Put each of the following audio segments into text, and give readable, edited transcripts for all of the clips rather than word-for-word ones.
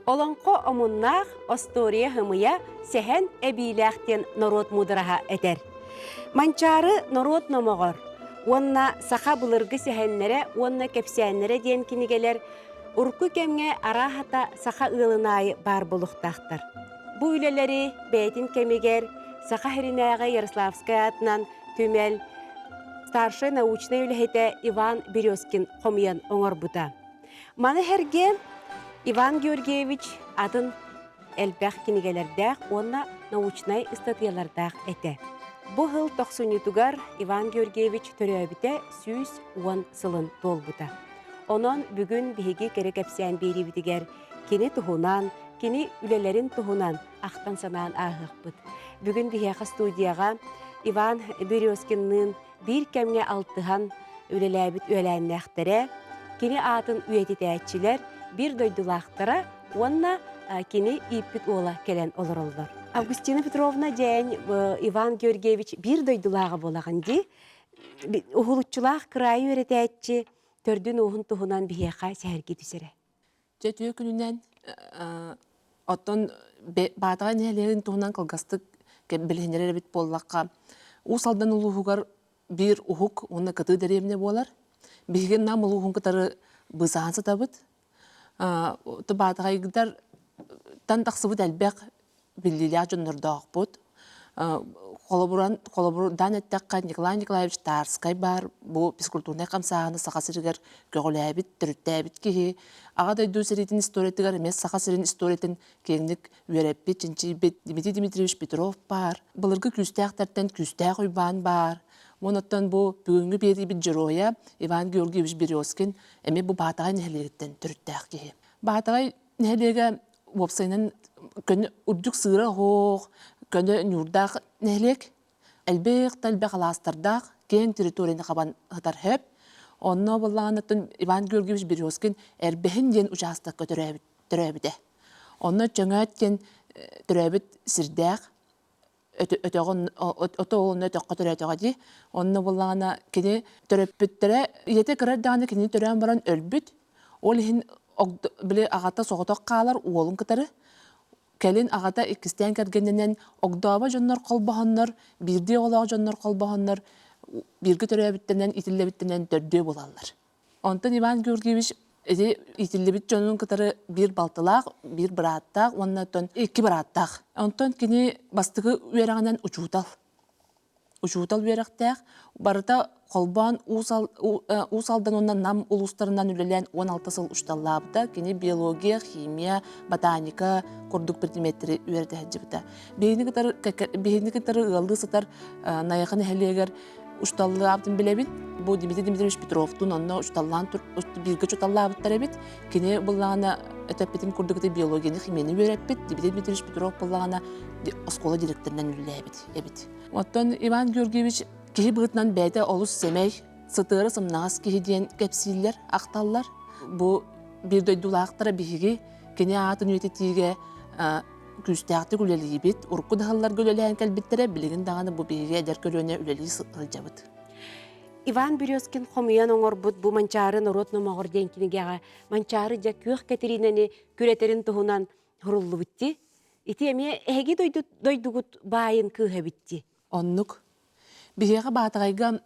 Олоҥхо омуннаах, остуоруйа һымыйа, сэһэн эбиилээх диэн норуот муудараһа этэр. Манчаары норуот номоҕор уонна саха былыргы сэһэннэрэ уонна кэпсээннэрэ диэн кинигэлэр урукку кэмҥэ арааһата саха ыалын аайы баар буолуохтаахтар. Бу үлэлэри бэйэтин кэмигэр Саха сиринээҕи Ярославскай аатынан түмэл старшай научнай үлэһитэ Иван Березкин хомуйан оҥорбута. Маны сэргэ Иван Георгиевич атын элбэх кинигэлэрдээх уонна научнай ыстатыйалардаах этэ. Бу сыл тохсунньутугар Иван Георгиевич төрөөбүтэ 110 сылын туолбута. Онон бүгүн биһиги кэрэ кэпсээн биэриибитигэр кини туһунан, кини үлэлэрин туһунан ахтан-санаан ааһыахпыт. Бүгүн биһиэхэ студияҕа Иван Березкинныын биир кэмҥэ алтыһан үлэлээбит үөлээннээхтэрэ, кини аатын үйэтитээччилэр, биир дойдулаахтара уонна кини ииппит уола кэлэн олороллор. Августина Петровна диэн Иван Георгиевич биир дойдулааҕа буолаҕын дии. Уһулуччулаах кыраайы үөрэтээччи төрдүн-ууһун туһунан биһиэхэ сэһэргии түсэрэ. Дьэ үтүө күнүнэн оттон Баатаҕай нэһилиэгин туһунан кылгастык билиһиннэрэр эбит буоллахха, Уус Алдан улууһугар биир уһук уонна кытыы дэриэбинэ буолар. Биһиги Нам улууһун кытары быысаһан сытабыт. Баатаҕайдар тан тахсыбыт элбэх биллиилээх дьоннордоохпут. Холобуран, холобурдаан эттэххэ, Николай Николаевич Тарскай баар, бу физкультурнай хамсааһыны Саха сиригэр көҕүлээбит, төрүттээбит киһи. Аҕа дойду сэриитин историятыгар эмиэ Саха сирин историятын киэҥник үөрэппит, чинчийбит Дмитрий Дмитриевич Петров баар. Былыргы күүстээхтэртэн күүстээх Уйбаан баар. Онон бу бүгүҥҥү биэриибит дьоруойа Иван Георгиевич Березкин эмиэ бу Баатаҕай нэһилиэгиттэн төрүттээх киһи. Баатаҕай нэһилиэгэ уопсайынан көнө үрдүк сыыра оһох, көнө ньуурдаах нэһилиэк. Элбэх да элбэх алаастардаах, киэҥ территорияны хабан сытар сөп. Онно буоллаҕына Иван Георгиевич Березкин Эрбэһин диэн учаастакка төрөөбүтэ. Онно Чөҥөөт диэн төрөөбүт сирдээх, өтөҕүн ото онно өтөххө төрөөтөҕө дии. Онно буоллаҕына кини төрөппүттэрэ ийэтэ кыра эрдэҕинэ кинини төрөөн баран өлбүт. Ол иһин били аҕата соҕотох хаалар уолун кытары. Кэлин аҕата иккистээн кэргэннэнэн огдообо дьоннор холбоһоннор, биирдии оҕолоох дьоннор холбоһоннор бииргэ төрөөбүттэнэн итиллэбиттэнэн төрдүө буолаллар. Онтон Иван Георгиевич ити иитиллибит дьонун кытары биир балтылаах, биир бырааттаах уонна оттон икки бырааттаах. Онтон кини бастакы үөрэҕинэн учуутал. Учуутал үөрэхтээх, барыта холбоон Уус Алдан уонна Нам улуустарынан үлэлээн 16 сыл учууталлаабыта. Кини биология, химия, ботаника курдук предметтэри үөрэтэ сылдьыбыта. Биһигини кытары ыаллыы сытар Найахы нэһилиэгэр учууталлаабытын билэбин. Бу Дмитрий Дмитриевич Петровтуун онно учууталлаан бииргэ учууталлаабыттар эбит. Кини буллаҕына өтөппүтүм курдук ити биологияны, химияны үөрэппит. Дмитрий Дмитриевич Петров буллаҕына оскуола директорынан үлэлээбит эбит. Оттон Иван Георгиевич киһи быһыытынан бэйэтэ олус сэмэй, сытыары сымнаҕас киһи диэн кэпсииллэр, ахталлар. Бу биир дойдулаахтара биһиги кини аатын үйэтитиигэ күүстээхтик үлэлиибит. Урукку да сылларга үлэлээн кэлбиттэрэ, билигин даҕаны бу биһиги эдэр көлүөнэ үлэлии сылдьабыт. Иван Березкин хомуйан оҥорбут бу Манчаары норуот номоҕор диэн кинигэҕэ Манчаары дьэ күөх Кэтириинэни күрэтэрин туһунан суруллубут дии. Ити эмиэ эһиги дойду дойдугут баайын кыыһа эбит дии. Оннук. Биһиэхэ Баатаҕайга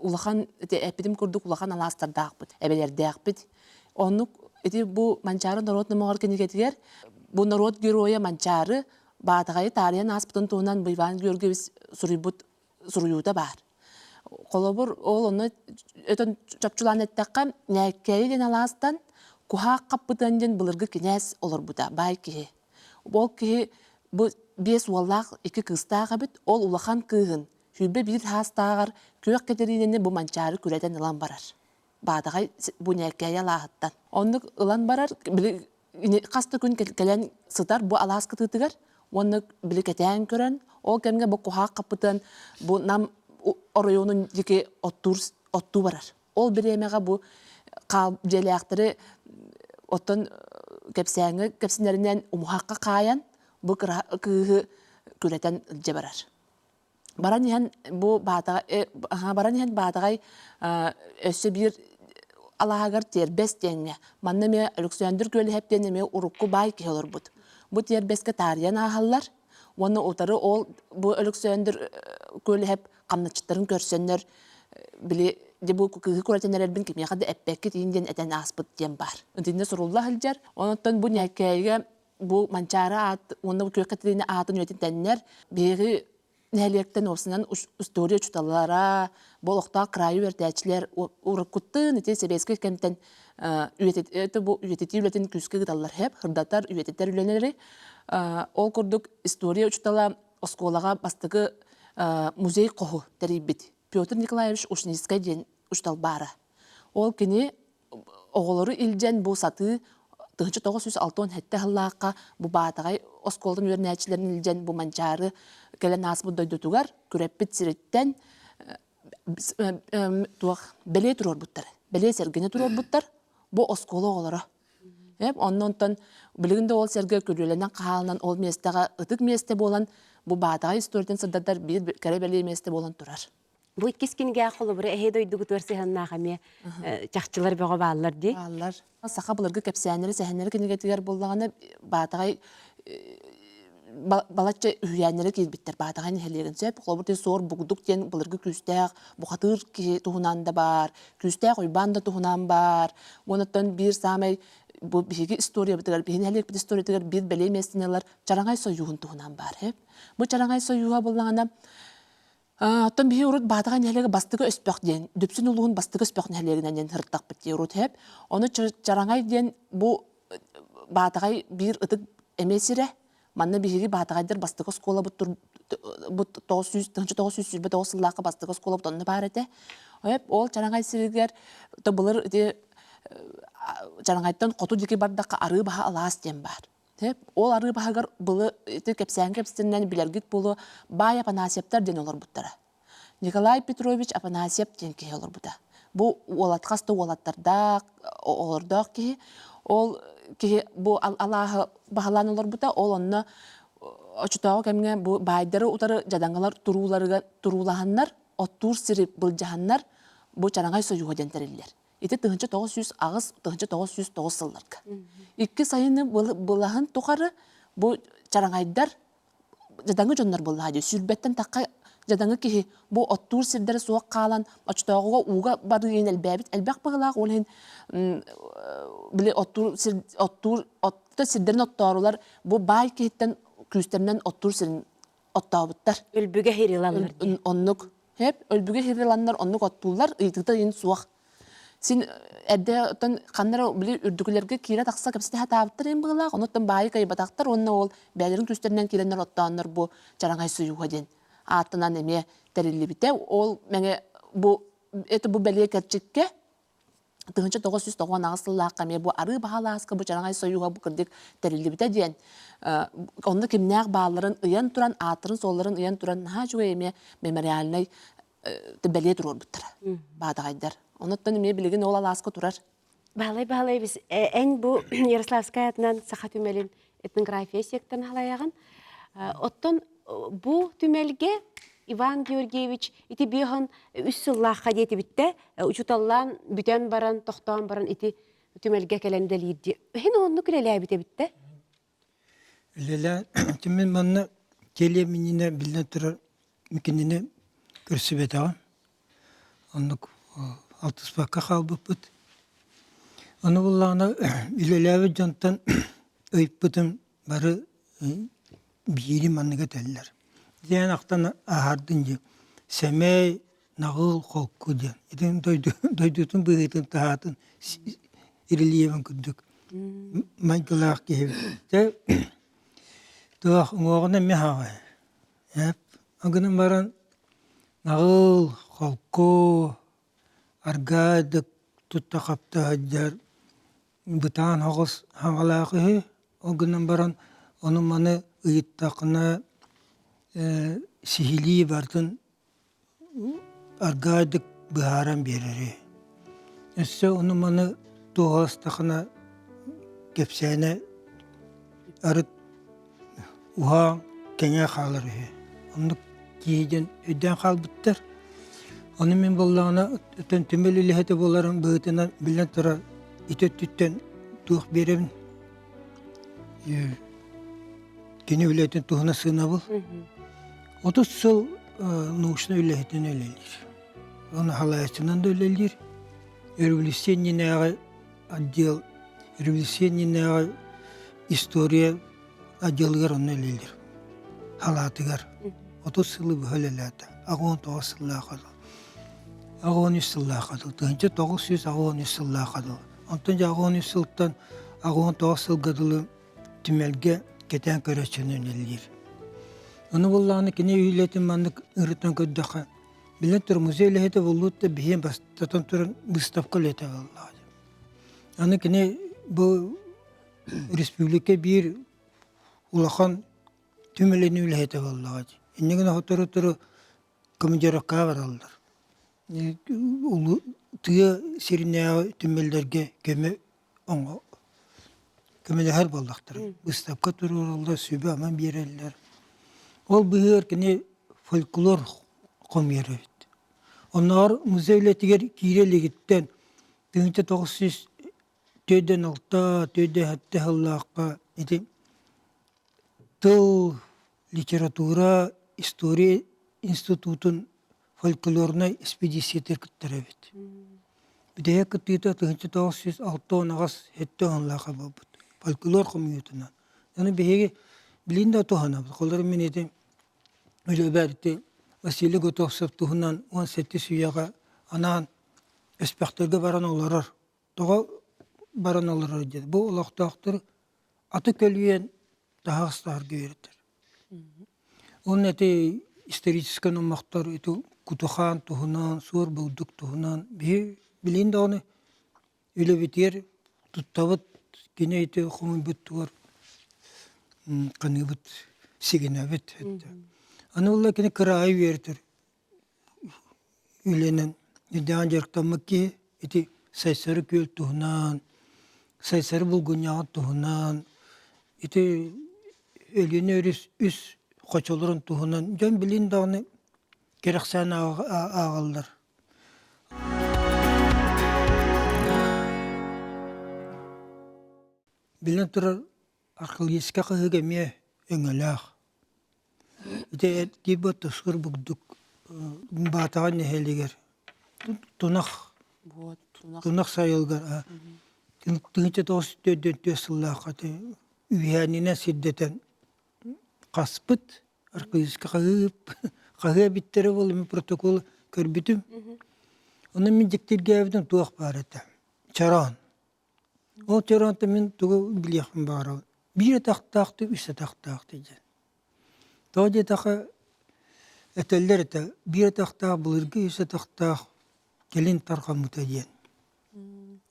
улахан ити эппитим курдук улахан алаастардаахпыт, эбэлэрдээхпит. Оннук ити бу Манчаары норуот номоҕор кинигэтигэр бу норуот геройа Манчаары Баатаҕайы таарыйан ааспытын туһунан бу Иван Георгиевич суруйбут суруйуута баар. Холобур, ол онно өтөн чопчулаан эттэххэ, Нээккээйи диэн алаастан Куһаах Хаппытыан диэн былыргы кинээс олорбута, баай киһи. Ол киһи бу биэс уоллаах, икки кыыстаах эбит. Ол улахан кыыһын 21 саастааҕар Күөх Кэтириинэни бу Манчаары күрэтэн ылан барар. Баатаҕай бу Ньээккээйи алааһыттан. Оннук ылан барар, били хас да күн кэлэн сытар бу алаас кытыытыгар уонна били кэтээн көрөн, ол кэмҥэ бу Куһаах Хаппытыан бу Нам оройуонун диэки оттуур оттуу барар. Ол бириэмэҕэ бу хаал дьиэлээхтэри оттон кэпсээҥҥэ кэпсэнэринэн умуһахха хаайан бу кыра кыыһы күрэтэн илдьэ барар. Баран иһэн бу Баатаҕай баран иһэн Баатаҕай өссө биир алааһыгар Тиэрбэс диэҥҥэ, манна эмиэ Александр Күөлэһэп диэн эмиэ урукку баай киһи олорбут. Бу Тиэрбэскэ таарыйан ааһаллар уонна утары ол бу Өлөксөөндүр Күөлэһэп хамначчыттарын көрсөннөр били дьэ бу кыыһы күрэтэн эрэрбин кимиэхэ да эппэккит иин диэн этэн ааспыт диэн баар. Итиннэ сурулла сылдьар. Онон бу Ньээккээйигэ бу Манчаары аат уонна бу Күөх Кэтириинэ аатын үйэтитэннэр биһиги нэһилиэктэн уопсайынан история учууталлара, бу олохтоох кыраайы үөрэтээччилэр уруккуттан ити сэбиэскэй кэмтэн бу үйэтитии үлэтин күүскэ ыыталлар һэп, сырдатар, үйэтитэр үлэлэри. Ол курдук история учуутала оскуолаҕа бастакы музей хоһу тэрийбит Петр Николаевич Ушницкай диэн учуутал баара. Ол кини оҕолору илдьэн бу сатыы 1967 сыллаахха бу Баатаҕай оскуолатын үөрэнээччилэрин илдьэн бу Манчаары кэлэн ааспыт дойдутугар күрэппит сириттэн туох бэлиэ туруорбуттар бэлиэ сэргэни туруорбуттар бу оскуола оҕолоро онно онтон билигин да ол сэргэ күрүөлэнэн хаалынан ол миэстэҕэ ытык миэстэ буолан бу Баатаҕай историятын сырдатар биир кэрэ бэлиэ миэстэ буолан турар Бу иккис кинигэ холобура эһи дойдугутугар сыһыаннаах эмиэ чахчылар бөҕө бааллар дии. Бааллар. Саха былыргы кэпсээннэри, сэһэннэри кинигэтигэр буоллаҕына Баатаҕай балачча үһүйээннэрэ киирбиттэр Баатаҕай нэһилиэгин сөп. Холобур, Суор Бугдук диэн былыргы күүстээх бухатыыр киһи туһунан да баар, күүстээх Уйбаан да туһунан баар. Уонуттан биир саамай бу биһиги историябытыгар, биһиги нэһилиэкпит историятыгар биир бэлиэ миэстэни ылар Чараҥай Сойууһун туһунан баар. Бу Чараҥай Сойууһа буоллаҕына Оттон биһи урут Баатаҕай нэһилиэгэ Бастакы Өспөх диэн, Дүпсүн улууһун Бастакы Өспөх нэһилиэгинэн диэн сырыттахпыт дии урут һэп. Ону Чараҥай диэн бу Баатаҕай биир ытык эмиэ сирэ. Манна биһиги Баатаҕайдар бастакы оскуолабыт бу 900 1929 сыллаахха бастакы оскуолабыт онно баар этэ. Ол Чараҥай сиригэр то былыр ити Чараҥайтан хоту диэки бардахха Арыы Баһа алаас диэн баар. Ол арыы баһыгар былы ити кэпсээн кэпсэтинэн билэргит буолуо баай Апанасьевтар диэн олорбуттара. Николай Петрович Апанасьев диэн киһи олорбута. Бу уолат хас да уолаттардаах, оҕолордоох киһи. Ол киһи бу алааһы баһылаан олорбута. Ол онно оччотооҕу кэмҥэ бу баайдары утары дьадаҥылар турууларыгар туруулаһаннар, оттуур сири былдьаһаннар бу Чараҥай Сойууһа диэн тэриллэр. Ити 1908-1909 сылларга. Икки сайыны былаһын тухары бу чараҥайдар дьадаҥы дьоннор буоллаҕа дии. Сүүрбэттэн тахха дьадаҥы киһи бу оттуур сирдэрэ суох хаалан оччотооҕуга ууга барыы иһин элбээбит элбэх быһыылаах ол иһин били оттуур сир оттуур отто сирдэрин оттоорулар бу баай киһиттэн күүстэринэн оттуур сирин оттообуттар. Өлбүгэ хириланнар дии. Оннук. Хэп, өлбүгэ хириланнар оннук оттууллар, ыйытыыта ыйын суох. Син эрдэ оттон ханна эрэ били үрдүкүлэргэ киирэ тахса кэпсэтэ сатаабыттар иһин быһыылаах, онуттан баайы кыайбатахтар уонна ол бэйэлэрин күүстэринэн киирэннэр оттооннор бу Чараҥай Сойууһа диэн ааттанан эмиэ тэриллибитэ. Ол мэҥэ бу это бу бэлиэ кэрчиккэ 1998 сыллаахха эмиэ бу арыы баһалааска бу Чараҥай Сойууһа бу кырдьык тэриллибитэ диэн онно кимнээх баалларын ыйан туран ааттарын-суолларын ыйан туран наһаа үчүгэй эмиэ мемориальнай бэлиэ туруорбуттара баатаҕайдар. Онуттан эмиэ билигин ол алааска турар. Баһылай Баһылайбыс, эн бу Ярославскай атынан Саха түмэлин этнография сектан халайаҕын. Оттон бу түмэлгэ Иван Георгиевич ити биоһон үс сыллаахха диэтибиттэ учууталлаан бүтэн баран, тохтоон баран ити түмэлгэ кэлэн дэлиирди. Иһин оннук үлэлээбит эбиттэ. Үлэлээн түмэн манна кэлиэм иннинэ биллэн турар кинини көрсүбэтэҕим. Оннук алтыспакка хаалбыппыт. Ону буллаҕына үлэлээбит дьонтон ыйыппытым бары биири маннык этэллэр. Диэн ахтан аһардын дии. Сэмэй, наҕыл, холку диэн. Ити дойду, дойдутун быһыытын таһаатын рельефин курдук майгылаах киһи. Дьэ туох уҥуоҕун эмиэ хаҕай. Эп гынан баран наҕыл, холку, аргаайдык тутта-хапта сылдьар бытаан соҕус хаҥалаах үһү. Ол гынан баран ону-маны ыйыттаххына сиһилии барытын аргаайдык быһааран биэрэрэ. Өссө ону-маны туоһуластаххына кэпсээнэ арыт уһаан кэҥээн хаалар үһү. Оннук киһи диэн өйдөөн хаалбыттар. Ону мин буоллаҕына өтөн түмэл үлэһитэ буоларым быһыытынан биллэн турар ити өттүттэн туох биэрэбин кини үлэтин туһунан сыанабыл. 30 сыл научнай үлэһитинэн үлэлиир. Оны халааччынан да үлэлиир. Революция иннинээҕи отдел, революция иннинээҕи история отделыгар онно үлэлиир. Халаатыгар. 30 сылы быһа үлэлээтэ. 89 сыллаах дыл. 83 сыллаах дыл. 1983 сыллаах дыл. Онтон дьэ 83 сылтан 89 сылга дылы түмэлгэ кэтээн көрөөччүнү үлэлиир. Ону буоллаҕына кини үлэтин маннык ырытан көрдөххө, билэн турар музей үлэһитэ буоллут да биһиэн бастатан туран выставка үлэтэ буоллаҕа. Аны кини бу республика биир улахан түмэлин үлэһитэ буоллаҕа. Инньэ гынан сотору-сотору командировкаҕа бараллар. Тыа сиринээҕи түмэллэргэ көмө көмөлөһөр буоллахтара. Быыстапка туруораллар, сүбэ-ама биэрэллэр. Ол быыһыгар кини фольклор хомуйар эбит. Оннооҕор музей үлэтигэр киирэ илигиттэн 1946, 47 сыллаахха ити тыл, литература, история институтун фольклорнай экспедициятыгар кыттар эбит. Бүтэһик кыттыыта 1968 сэттэ уонлаахха буолбут. Фольклор хомуйуутунан. Аны биһиги билигин да туһанабыт. Холобур мин ити үлэбэр ити Василий Готовцев туһунан 17 үйэҕэ анаан өспөхтөргө баран олорор. Тоҕо баран олорор диэн. Бу олохтоохтор аты көлүйэн таһаҕас таһарга үөрэтэр. Уонна ити историческай номохтор ити Кутухаан туһунан, Суор Булдук туһунан биһи билигин даҕаны үлэбитигэр туттабыт, кини ити хомуйбут ханыыбыт, сигинэбит. Аны буолла кини кыраайы үөрэтэр үлэнэн үрдээн дьарыктаммыт киһи ити Сайсары күөл туһунан, Сайсары булгунньаҕын туһунан, ити Өлүөнэ өрүс үс хочолорун туһунан дьон билин даҕаны кэрэхсээн ааҕаллар. Биллэн турар, археологическай хаһыыга эмиэ өҥөлөөх. Ити тиийбэт тускур бурдук Баатаҕай нэһилиэгэр тунах тунах сайылыгар 1994 сыллаахха үһээнинэн сирдэтэн хаспыт археологическай хаһыы хаһыы эбиттэрэ буолла мин протокол көрбүтүм. Онно мин дьиктиргээбитим туох баар этэ чороон. Ол чороонтон мин тугу билиэхпин баҕарабын биир атахтаахтыы үс атахтаахтыы диэн. Тоҕо диэтэххэ, этэллэр этэ, биир атахтаах былыргы үс атахтаах кэлин тарҕаммыта диэн.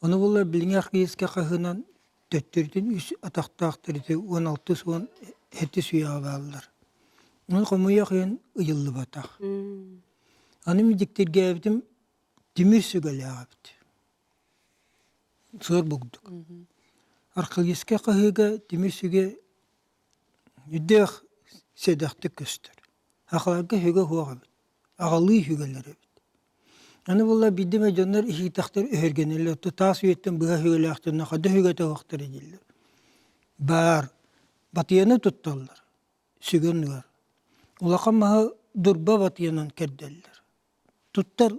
Ону буоллар билиҥҥи архиевскай хаһыынан төттөрүтүн үс атахтаахтар ити 16 17 үйэҕэ бааллар. Ону хомуйуох иһин ыйыллыбатах. Аны мин дьиктиргээбитим тимир сүгэлээх эбит. Сыар бурдук. Археологическай хаһыыга тимир сүгэ Үрдээх сэдэхтик көстөр. Сахаларга сүгэ суох эбит, аҕалыы сүгэлэр эбит. Аны буолла биирдэ эмэ дьоннор иһиитэхтэр өһүргэнэллэр, оттон таас үйэттэн быһа сүгэлээх дьоннор хада сүгэтэ суохтар дииллэр. Баар батыйаны тутталлар, сүгэ оннугар. Улахан маһы дурба батыйанан кэрдэллэр. Туттар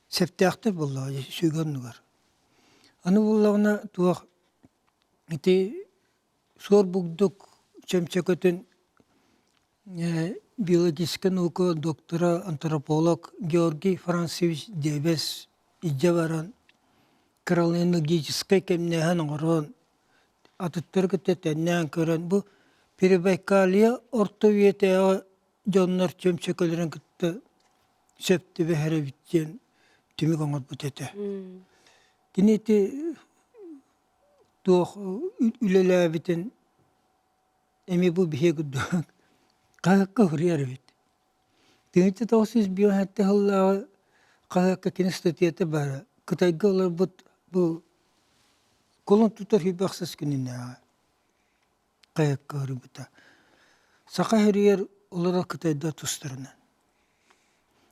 сөптөөхтөр буоллаҕа дии сүгэ оннугар. Аны буоллаҕына туох ити суор бурдук чөмчөкөтүн биологическай наука доктора, антрополог Георгий Францевич Дебес илдьэ баран кролинологическай кэмнээһин оҥорон атыттары кытта тэҥнээн көрөн бу Прибайкалье орто үйэтээҕи дьоннор чөмчөкөлөрүн кытта сөп түбэһэр эбит диэн түмүк оҥорбут этэ. Кини ити туох үлэлээбитин эмиэ бу биһиги курдук хаһыакка суруйар эбит. 1997 сыллааҕы хаһыакка кини статьята баара. Кытайга олорбут бу кулун тутар сүүрбэ күнүнээҕи хаһыакка суруйбута. Саха сиригэр олорор кытайдар тустарынан.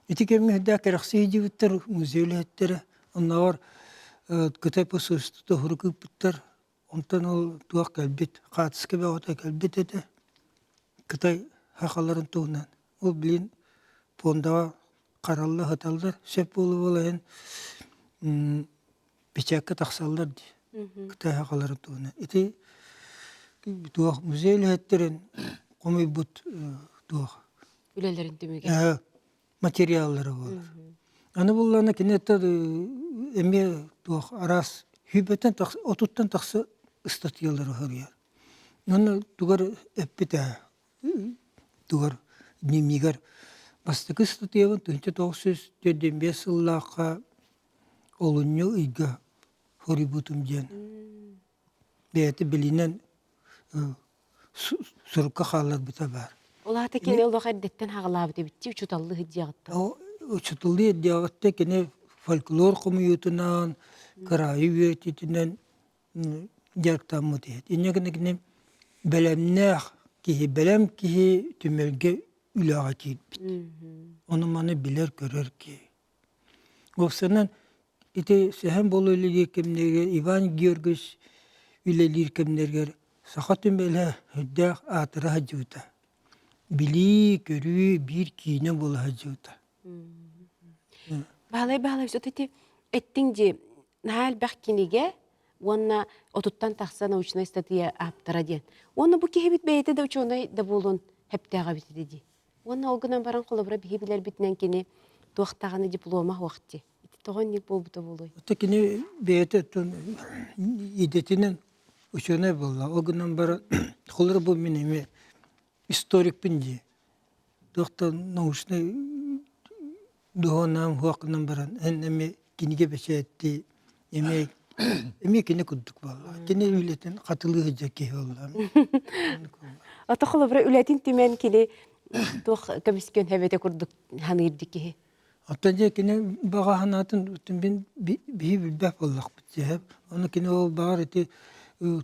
Ити кэмҥэ үрдээх кэрэхсии сылдьыбыттар музей үлэһиттэрэ. Оннооҕор Кытай посольствота уһурук ыыппыттар. Онтон ол туох кэлбит, хаартыска бөҕөтө кэлбит этэ. Кытай сахаларын туһунан. Ол билин пуондаҕа харалла сыталлар. Сөп буола-буола иһэн печатка тахсаллар дии. Кытай сахаларын туһунан. Ити туох музей үлэһиттэрин хомуйбут туох үлэлэрин түмүгэ. Материаллара буолар. Аны буллаҕына кини эмиэ туох араас сүүрбэттэн тахса отуттан тахса ыстатыйалары суруйар. Уонна тугар эппитэ тугар дневнигэр бастакы ыстатыйабын 1945 сыллаахха олунньу ыйга суруйбутум диэн бэйэтэ билинэн сурукка хаалларбыта баар. Ол аата кини олох эрдэттэн хаҕалаабыт эбитчи учууталлыы сылдьыаҕыттан. Учууталлыы сылдьыаҕыттан кини фольклор хомуйуутунан, кыраайы үөрэтиитинэн дьарыктаммыт иһит. Инньэ гына кини бэлэмнээх киһи, бэлэм киһи түмэлгэ үлэҕэ киирбит. Ону маны билэр-көрөр киһи. Уопсайынан ити Сэһэн Боло үлэлиир кэмнэригэр Иван Георгиевич үлэлиир кэмнэригэр саха түмэлэ сүрдээх аатыра сылдьыбыта. Билии, көрүү биир киинэ буола сылдьыбыта. Баһылай Баһылаевич, вот ити эттиҥ дии, наһаа элбэх кинигэ уонна отуттан тахса научнай ыстатыйа ааптара диэн. Уонна бу киһибит бэйэтэ да учуонай да буолуон сөптөөх эбит ити дии. Уонна ол гынан баран холобура биһи билэрбитинэн кини туох даҕаны диплома суох дии. Ити тоҕо инник буолбута буолуой? Ото кини бэйэтэ идэтинэн учуонай буолла. Ол гынан баран холобура бу мин эмиэ историкпын дии. Туох да научнай дуһуонаам суох гынан баран эн эмиэ кинигэ бэчээттии эмиэ эмиэ кини курдук буолла. Кини үлэтин хатылыы сылдьар киһи буолла. Ото холобура үлэтин түмэн кини туох көмүскүөн хэбэтэ курдук ханыырды киһи. Оттон дьэ кини баҕа санаатын мин биһи билбэт буоллахпыт дьэ. Ону кини ол баҕар ити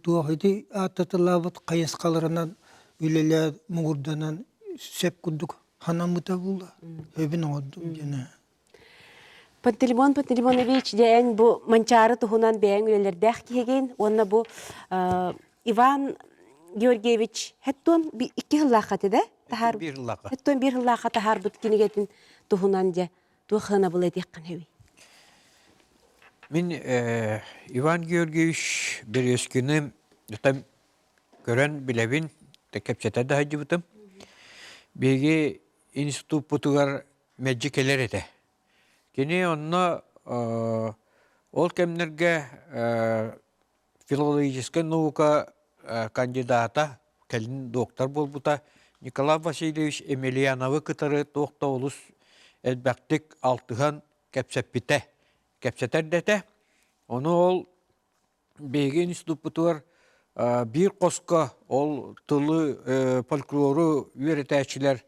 туох ити ааттатылаабыт хайысхаларынан үлэлээ муҥурданан сөп курдук ханаммыта буолла. Өбүн оҥордум диэн. Пантелеймон Пантелеймонович дьээн бу Манчаары туһунан бэйэҥ үлэлэрдээх киһигин уонна бу Иван Георгиевич хэттуон икки сыллаахха этэ да таһаар биир сыллаахха хэттуон биир сыллаахха таһаарбыт кинигэтин туһунан дьэ туох сыанабыл этиэххин сөбүй Мин Иван Георгиевич Березкины көрөн билэбин, кэпсэтэ да сылдьыбытым. Биһиги институппутугар мэлдьи кэлэр этэ. Кини онно ол кэмнэргэ филологическай наука кандидата, кэлин доктор буолбута Николай Васильевич Емельяновы кытары туох да олус элбэхтик алтыһан кэпсэппитэ. Кэпсэтэр да этэ. Ону ол биһиги институппутугар биир хоско ол тылы фольклору үөрэтээччилэр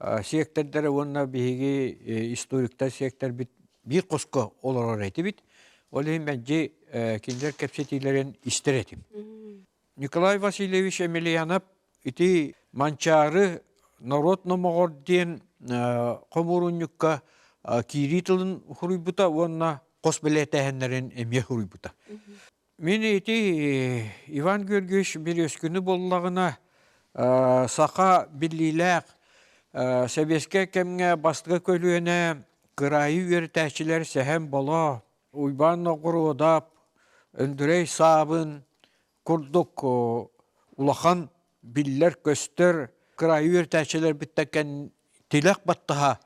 сиэктэрдэрэ уонна биһиги историктар сиэктэрбит биир хоско олорор этибит. Ол иһин мэлдьи кинилэр кэпсэтиилэрин истэр этим. Николай Васильевич Емельянов ити Манчаары норуот номоҕор диэн хомуурунньукка киирии тылын суруйбута уонна хос бэлиэтээһиннэрин эмиэ суруйбута. Мин ити Иван Георгиевич Березкины буоллаҕына саха биллиилээх сэбиэскэй кэмҥэ бастакы көлүөнэ кыраайы үөрэтээччилэр Сэһэн Боло, Уйбаан Ноҕуруодап, Өндүрэй Саабын курдук улахан биллэр-көстөр кыраайы үөрэтээччилэрбиттэн тилэх баттаһа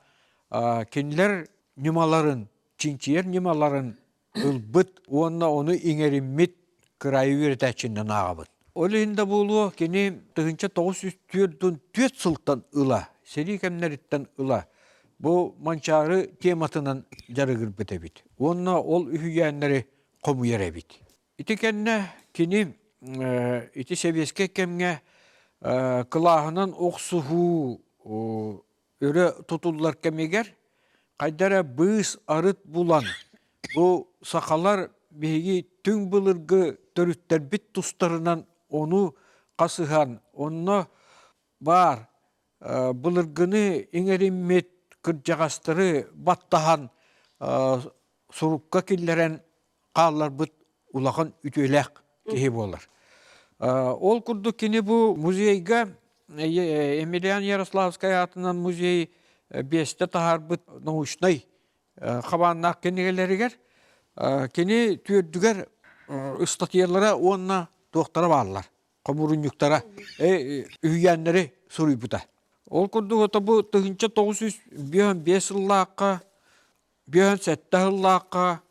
кинилэр ньымаларын, чинчийэр ньымаларын ылбыт уонна ону иҥэриммит кыраайы үөрэтээччинэн ааҕабын. Ол иһин да буолуо, кини 1944 сылтан ыла, сэрии кэмнэриттэн ыла бу Манчаары тематынан дьарыгырбыт эбит уонна ол үһүйээннэри хомуйар эбит. Ити кэннэ кини ити сэбиэскэй кэмҥэ кылааһынан охсуһуу өрө тутуллар кэмигэр хайда эрэ быыс-арыт булан бу сахалар биһиги түҥ былыргы төрүттэрбит тустарынан ону хасыһан онно баар былыргыны иҥэриммит. кырдьаҕастары баттаһан сурукка киллэрэн хаалларбыт улахан үтүөлээх киһи буолар. Ол курдук кини бу музейга Емельян Ярославскай аатынан музей биэстэ таһаарбыт научнай хабааннаах кинигэлэригэр кини түөрдүгэр ыстатыйалара уонна туохтара бааллар хомурунньуктара үһүйээннэри суруйбута. Ол курдук ото бу 1955 сыллаахха 57 сыллаахха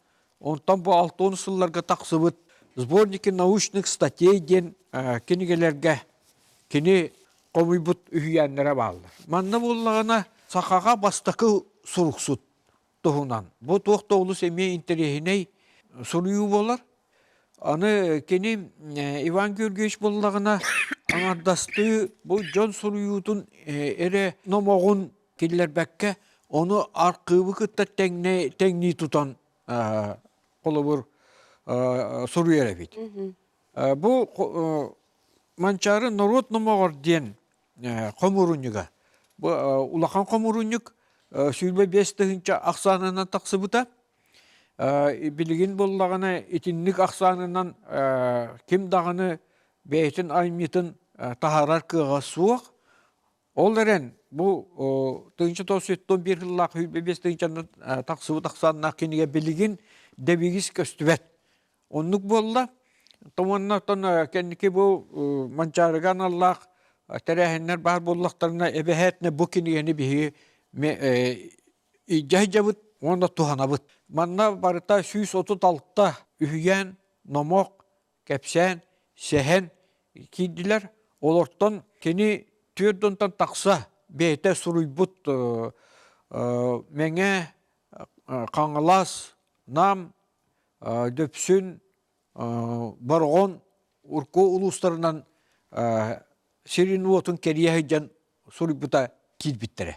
онтон бу 60 сылларга тахсыбыт «Сборники научных статей» диэн кинигэлэргэ кини хомуйбут үһүйээннэрэ бааллар. Манна буоллаҕына сахаҕа бастакы суруксут туһунан. Бу туох да олус эмиэ интэриэһинэй суруйуу буолар. Аны кини Иван Георгиевич буоллаҕына аҥардастыы бу дьон суруйуутун эрэ номоҕун киллэрбэккэ, ону архыыбы кытта тэҥнии тутан холобур суруйар эбит. Бу Манчаары норуот номоҕор диэн хомуурунньуга. Бу улахан хомуурунньук 25 тыһыынча ахсаанынан тахсыбыта. Билигин буоллаҕына итинник ахсаанынан ким даҕаны бэйэтин айымньытын таһаарар кыаҕа суох. Ол эрэн бу 1991 сыллаах 25 тыһыынчанан тахсыбыт ахсааннаах кинигэ билигин дэбигис көстүбэт. Оннук буолла. Уонна оттон кэнники бу Манчаарыга аналлаах тэрээһиннэр баар буоллахтарына эбэһээтинэ бу кинигэни биһиги илдьэ уонна туһанабыт. Манна барыта 136 үһүйээн, номох, кэпсээн, сэһэн киирдилэр. Олортон кини түөрт уонтан тахса бэйэтэ суруйбут Мэҥэ, Хаҥалас, Нам, Дүпсүн, Бороҕон, Урку улуустарынан сирин-уотун кэрийэ сылдьан суруйбута киирбиттэрэ.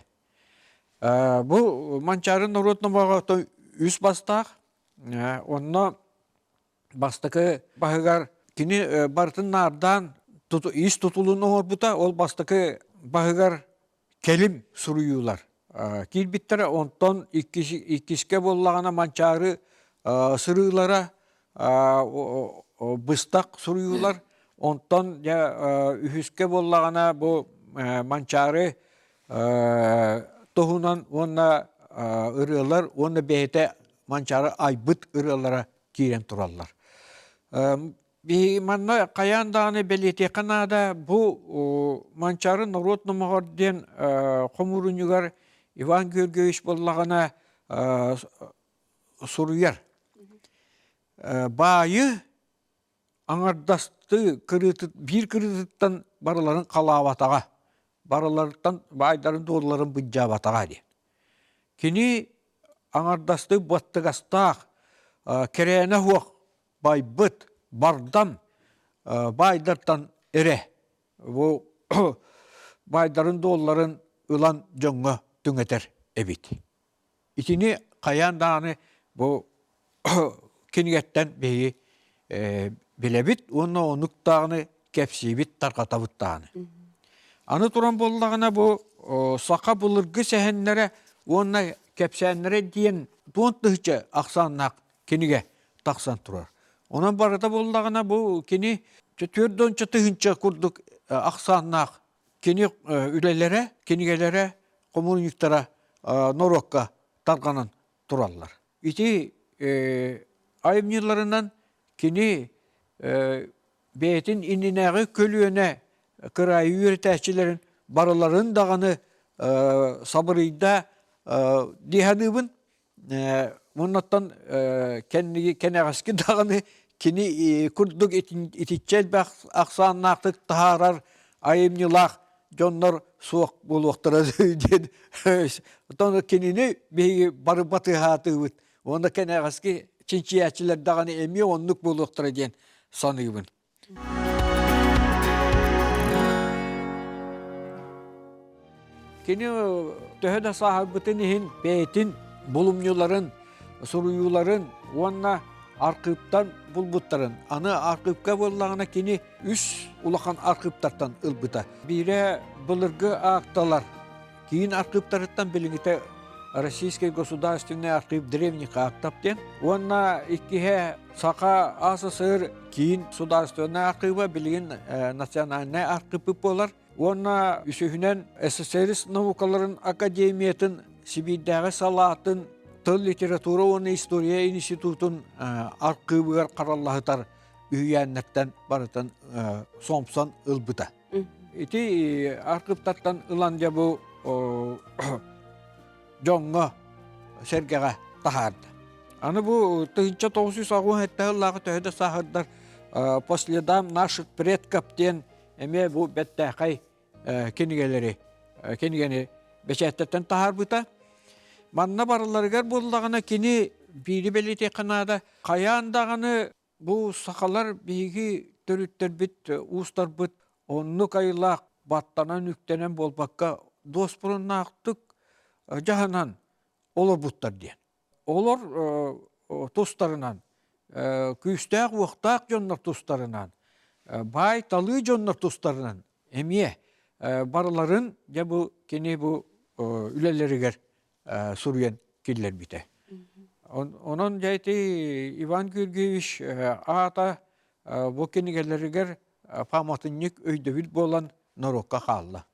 Бу Манчаары норуот номоҕо үс бастаах. Онно бастакы баһыгар кини барытын наардаан ис тутулун оҥорбута. Ол бастакы баһыгар кэлим суруйуулар киирбиттэрэ. Онтон иккискэ буоллаҕына Манчаары сырыылара быстах суруйуулар. Онтон дьэ үһүскэ буоллаҕына бу Манчаары туһунан уонна ырыалар уонна бэйэтэ Манчаары айбыт ырыалара киирэн тураллар. Биһиги манна хайаан даҕаны бэлиэтиэххэ наада, бу Манчаары норуот номоҕор диэн хомуурунньугар Иван Георгиевич буоллаҕына суруйар. Баайы аҥардастыы кырыытыт биир кырыытыттан барыларын халаабатаҕа, барыларыттан баайдарын-дуолларын былдьаабатаҕа диэн. Кини аҥардастыы баттыгастаах, кэрээнэ суох байбыт, бардам баайдартан эрэ бу баайдарын-дуолларын ылан дьоҥҥо түҥэтэр эбит. Итини хайаан даҕаны бу кинигэттэн биһиги билэбит уонна оннук даҕаны кэпсиибит, тарҕатабыт даҕаны. Аны туран буоллаҕына бу саха былыргы сэһэннэрэ уонна кэпсээннэрэ диэн туон тыһыынча ахсааннаах кинигэ тахсан турар. Онон барыта буоллаҕына бу кини түөрт тыһыынча курдук ахсааннаах кини үлэлэрэ, кинигэлэрэ, хомунньуктара норуокка тарҕанан тураллар. Ити айымньыларынан кини бэйэтин иннинээҕи көлүөнэ кыраайы үөрэтээччилэрин барыларын даҕаны сабырыйда дии саныыбын. Муннаттан кэнниги кэнэҕэски даҕаны кини курдук итиччэ элбэх ахсааннаахтык таһаарар айымньылаах дьоннор суох буолуохтара диэн оттон кинини биһиги бары батыһаатыыбыт уонна кэнэҕэски чинчийээччилэр даҕаны эмиэ оннук буолуохтара диэн саныыбын. Кини төһө да сааһырбытын иһин бэйэтин булумньуларын, суруйууларын уонна архыыптан булбуттарын, аны архыыпка буоллаҕына кини үс улахан архыыптартан ылбыта. Биирэ былыргы аакталар киин архыыптарыттан билиҥҥитэ. Российский государственный архив древних актов диэн. Уонна иккиһэ Саха АССР киин судаарыстыбаннай архыыба билигин национальнай архыыппыт буолар. Уонна үсүһүнэн СССР наукаларын академиятын Сибиирдээҕи салаатын тыл, литература уонна история институтун архыыбыгар хараллаһытар үһүйээннэртэн барытын сомсон ылбыта. Ити архыыптартан ылан дьэ бу дьоҥҥо сэргэҕэ таһаарда. Аны бу 1987 сыллааҕы төһө да сааһырдар «По следам наших предков» диэн эмиэ бу бэртээхэй кинигэлэри кинигэни бэчээттэртэн таһаарбыта. Манна барыларыгар буоллаҕына кини биири бэлиэтиэххэ наада. Хайаан даҕаны бу сахалар биһиги төрүттэрбит, уустарбыт оннук айылаах баттанан үктэнэн буолбакка дуоспуруннаахтык дьаһанан олорбуттар диэн. Олор тустарынан, күүстээх-уохтаах дьоннор тустарынан, баай-талыы дьоннор тустарынан эмиэ барыларын дьэ бу кини бу үлэлэригэр суруйан киллэрбитэ. Онон дьэ ити Иван Георгиевич аата бу кинигэлэригэр пааматынньык өйдөбүл буолан норуокка хаалла.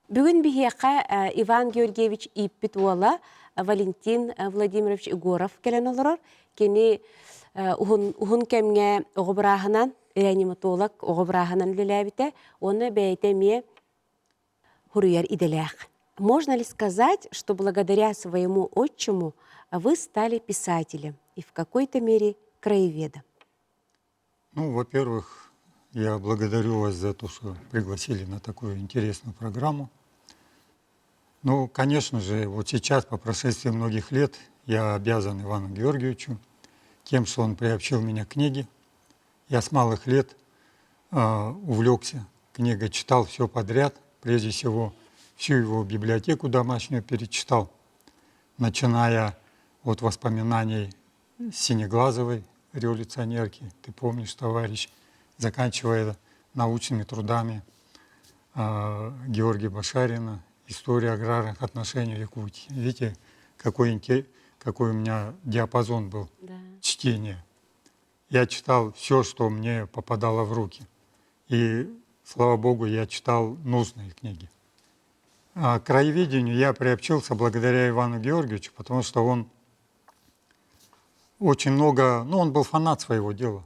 Бүгүн биһиэхэ Иван Георгиевич ииппит уола Валентин Владимирович Егоров кэлэн олорор. Кини уһун, уһун кэмҥэ оҕо бырааһынан, реаниматолог оҕо бырааһынан үлэлээбитэ уонна бэйэтэ эмиэ хуруйар идэлээх. Можно ли сказать, что благодаря своему отчиму вы стали писателем и в какой-то мере краеведом? Ну, во-первых, я благодарю вас за то, что пригласили на такую интересную программу. Ну, конечно же, вот сейчас, по прошествии многих лет, я обязан Ивану Георгиевичу тем, что он приобщил меня к книге. Я с малых лет увлекся книгой, читал все подряд. Прежде всего, всю его библиотеку домашнюю перечитал, начиная от воспоминаний Синеглазовой революционерки, ты помнишь, товарищ, заканчивая научными трудами Георгия Башарина «История аграрных отношений в Якутии». Видите, какой, какой у меня диапазон был да. чтения. Я читал все, что мне попадало в руки. И, слава богу, я читал нужные книги. А к краеведению я приобщился благодаря Ивану Георгиевичу, потому что он очень много, ну, он был фанат своего дела.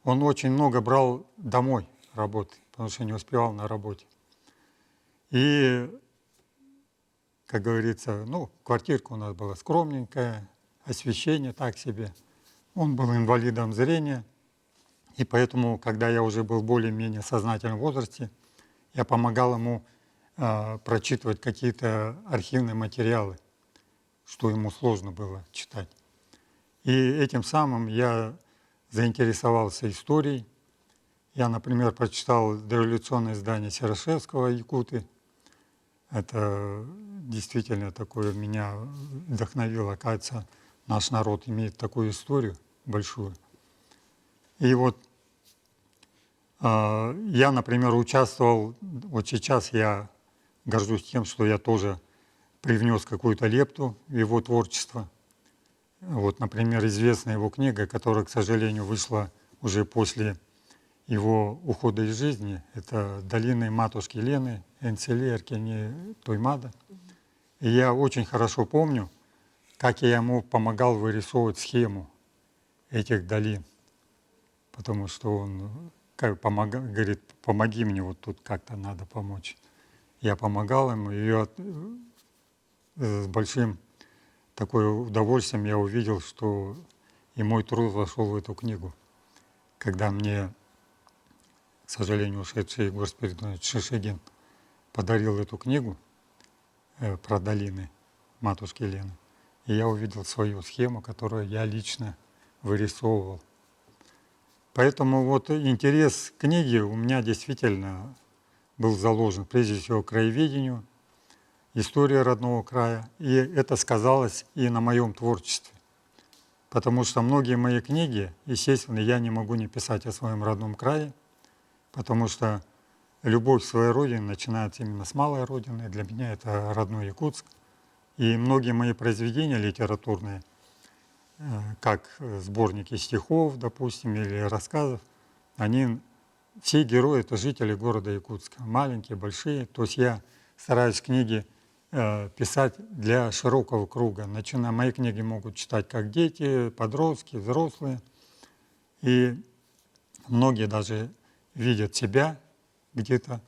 Он очень много брал домой работы, потому что не успевал на работе. И, как говорится, ну, квартирка у нас была скромненькая, освещение так себе. Он был инвалидом зрения, и поэтому, когда я уже был в более-менее сознательном возрасте, я помогал ему прочитывать какие-то архивные материалы, что ему сложно было читать. И этим самым я заинтересовался историей. Я, например, прочитал дореволюционное издание Серошевского «Якуты». Это действительно такое меня вдохновило. Оказывается, наш народ имеет такую историю большую. И вот я, например, участвовал, вот сейчас я горжусь тем, что я тоже привнес какую-то лепту в его творчество. Вот, например, известная его книга, которая, к сожалению, вышла уже после его ухода из жизни, это «Долины матушки Лены», Энцели, Эркени Тоймада. И я очень хорошо помню, как я ему помогал вырисовывать схему этих долин, потому что он как помога, говорит, помоги мне, вот тут как-то надо помочь. Я помогал ему, и с большим такое удовольствием я увидел, что и мой труд вошел в эту книгу. Когда мне, к сожалению, ушедший Егор Спиридонович Шишигин подарил эту книгу про долины матушки Лены, и я увидел свою схему, которую я лично вырисовывал. Поэтому вот интерес к книге у меня действительно был заложен, прежде всего, к краеведению, истории родного края. И это сказалось и на моем творчестве. Потому что многие мои книги, естественно, я не могу не писать о своем родном крае, потому что любовь к своей родине начинается именно с малой родины. Для меня это родной Якутск. И многие мои произведения литературные, как сборники стихов, допустим, или рассказов, они все герои – это жители города Якутска, маленькие, большие. То есть я стараюсь книги писать для широкого круга. Начиная, мои книги могут читать как дети, подростки, взрослые. И многие даже видят себя где-то,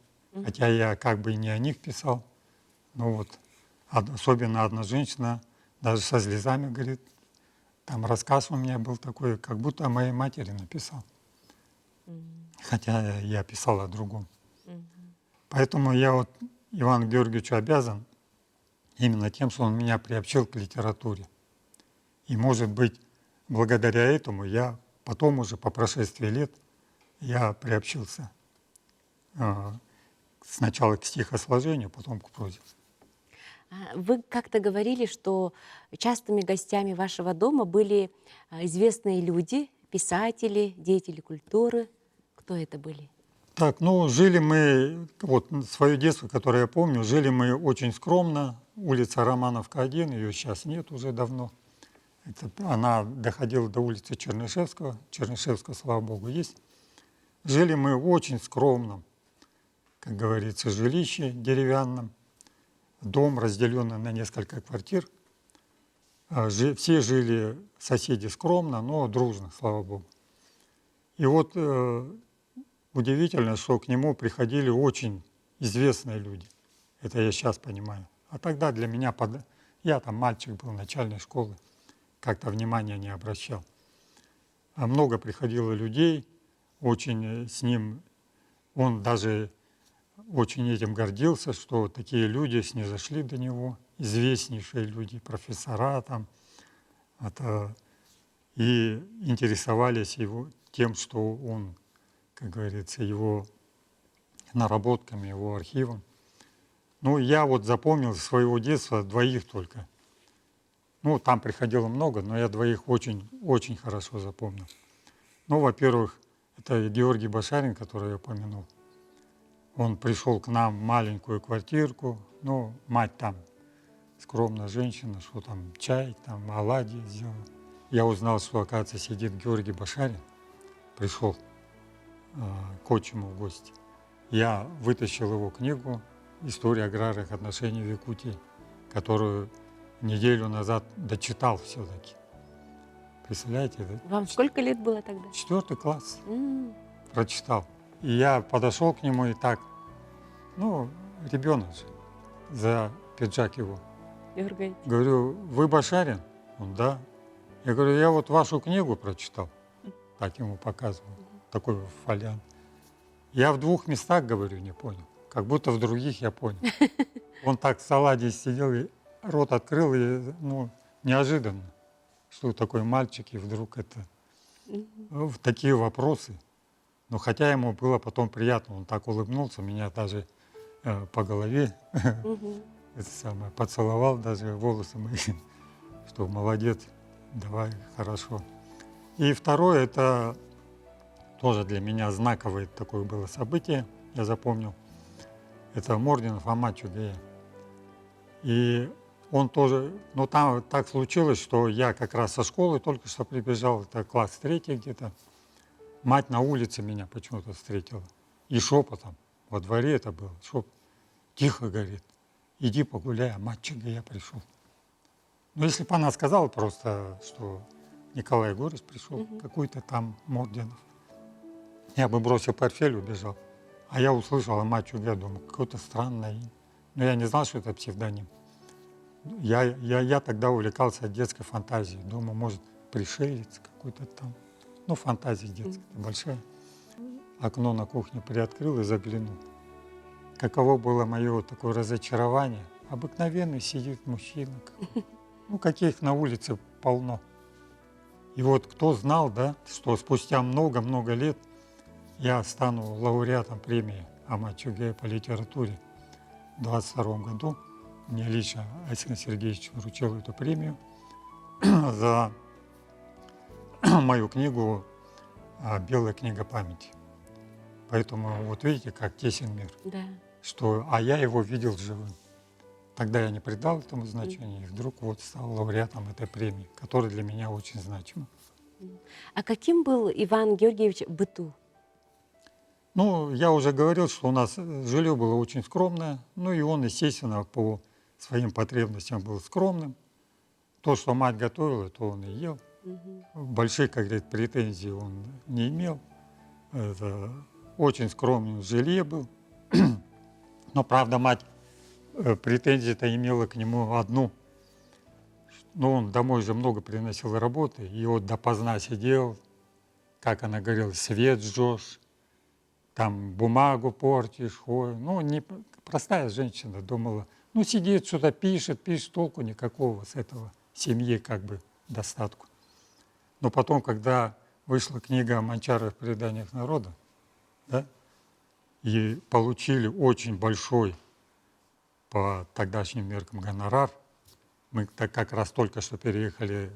хотя я как бы и не о них писал. Но вот особенно одна женщина даже со слезами говорит, там рассказ у меня был такой, как будто о моей матери написал. Хотя я писал о другом. Поэтому я вот Ивану Георгиевичу обязан именно тем, что он меня приобщил к литературе. И, может быть, благодаря этому я потом уже по прошествии лет я приобщился сначала к стихосложению, потом к прозе. Вы как-то говорили, что частыми гостями вашего дома были известные люди, писатели, деятели культуры. Кто это были? Так, ну, жили мы, вот свое детство, которое я помню, жили мы очень скромно. Улица Романовка 1, ее сейчас нет уже давно. Это, она доходила до улицы Чернышевского. Чернышевского, слава богу, есть. Жили мы в очень скромном, как говорится, жилище деревянном. Дом, разделенный на несколько квартир. Все жили соседи скромно, но дружно, слава богу. И вот удивительно, что к нему приходили очень известные люди. Это я сейчас понимаю. А тогда для меня, я там мальчик был начальной школы, как-то внимания не обращал. А много приходило людей, очень с ним, он даже очень этим гордился, что такие люди снизошли до него, известнейшие люди, профессора там, это, и интересовались его тем, что он, как говорится, его наработками, его архивом. Ну, я вот запомнил своего детства двоих только. Ну, там приходило много, но я двоих очень, очень хорошо запомнил. Ну, во-первых, это Георгий Башарин, который я упомянул. Он пришел к нам в маленькую квартирку, ну, мать там, скромная женщина, что там, чай, там, оладьи сделала. Я узнал, что, оказывается, сидит Георгий Башарин, пришел к отчиму в гости. Я вытащил его книгу «История аграрных отношений в Якутии», которую неделю назад дочитал все-таки. Представляете? Это Вам сколько лет было тогда? 4 класс. Прочитал. И я подошел к нему и так, ну, ребенок же, за пиджак его. Дергаете. Говорю, вы Башарин? Он, да. Я говорю, я вот вашу книгу прочитал. Так ему показывал, такой фолиант. Я в двух местах, говорю, не понял. Как будто в других я понял. Он так в салате сидел и рот открыл, и, ну, неожиданно, что такой мальчик, и вдруг это, в такие вопросы. Но хотя ему было потом приятно, он так улыбнулся, меня даже по голове это самое, поцеловал даже волосы мои, что молодец, давай, хорошо. И второе, это тоже для меня знаковое такое было событие, я запомнил. Это Мординов Амма Чугея. И он тоже, ну там так случилось, что я как раз со школы только что прибежал, это класс 3 где-то. Мать на улице меня почему-то встретила. И шепотом, во дворе это было, шепот. Тихо, говорит, иди погуляй, а мать Чугея пришел. Ну, если бы она сказала просто, что Николай Егорович пришел, какой-то там Мординов, я бы бросил портфель и убежал. А я услышал Амма Чугея, думаю, какое-то странное имя. Но я не знал, что это псевдоним. Я тогда увлекался детской фантазией. Думаю, может, пришелец какой-то там. Ну, фантазия детская большая. Окно на кухне приоткрыл и заглянул. Каково было мое такое разочарование. Обыкновенный сидит мужчина. Ну, каких на улице полно. И вот кто знал, да, что спустя много-много лет я стану лауреатом премии Амма Аччыгыя по литературе. В 22 году мне лично Айсен Сергеевич вручил эту премию за мою книгу «Белая книга памяти». Поэтому вот видите, как тесен мир. Что, а я его видел живым. Тогда я не придал этому значения, и вдруг вот стал лауреатом этой премии, которая для меня очень значима. А каким был Иван Георгиевич в быту? Ну, я уже говорил, что у нас жилье было очень скромное, ну и он, естественно, по своим потребностям был скромным. То, что мать готовила, то он и ел. Больших, как говорит, претензий он не имел. Это очень скромный в жилье был. Но, правда, мать претензий-то имела к нему одну. Ну, он домой же много приносил работы, и вот допоздна сидел, как она говорила, свет жжешь, там бумагу портишь, ой. Ну, не, простая женщина думала, ну, сидит, что-то пишет, пишет, толку никакого с этого семьи как бы достатку. Но потом, когда вышла книга о Манчарах в преданиях народа, да, и получили очень большой по тогдашним меркам гонорар, мы так как раз только что переехали